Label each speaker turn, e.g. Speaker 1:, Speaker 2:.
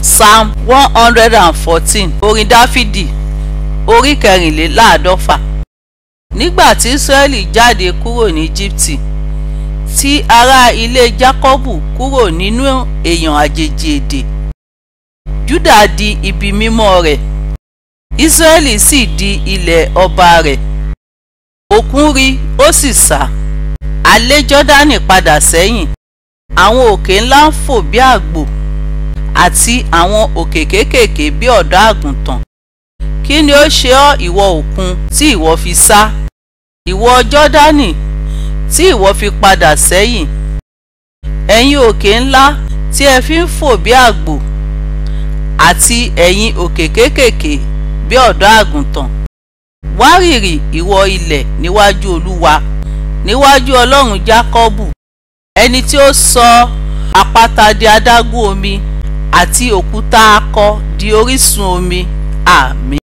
Speaker 1: Psalm 114, orin Dáfídì, orí 44. Nígbà tí Ísírẹ́lì jáde kúrò ní Íjíbítì, tí ará ilé Jákọ́bù kúrò nínú èèyàn àjèjì èdè, Júdà di ibi mímọ́ rẹ̀, Ísírẹ́lì sì di ilẹ̀ ọba rẹ̀. Òkun rí, ó sì sá, a lé Jọ́dánì padà sẹ́yìn, àwọn òkè ńlá ń fò bí àgbò àti àwọn òkè kéékèèké bí ọ̀dọ́ àgùntàn. Kí ni ó ṣe ọ́, ìwọ òkun, tí ìwọ fi sá? Ìwọ Jọ́dánì, tí ìwọ fi padà sẹ́yìn? Ẹ̀yin òkè ńlá tí ẹ fi ń fò bí àgbò, àti ẹ̀yin òkè kéékèèké bí ọ̀dọ́ àgùntàn. Wárìrì, ìwọ ilẹ̀, níwájú Olúwa, níwájú Ọlọ́run Jákọ́bù, ẹni tí ó sọ àpáta di adágún omi àti òkúta akọ di orísun omi. Àmín.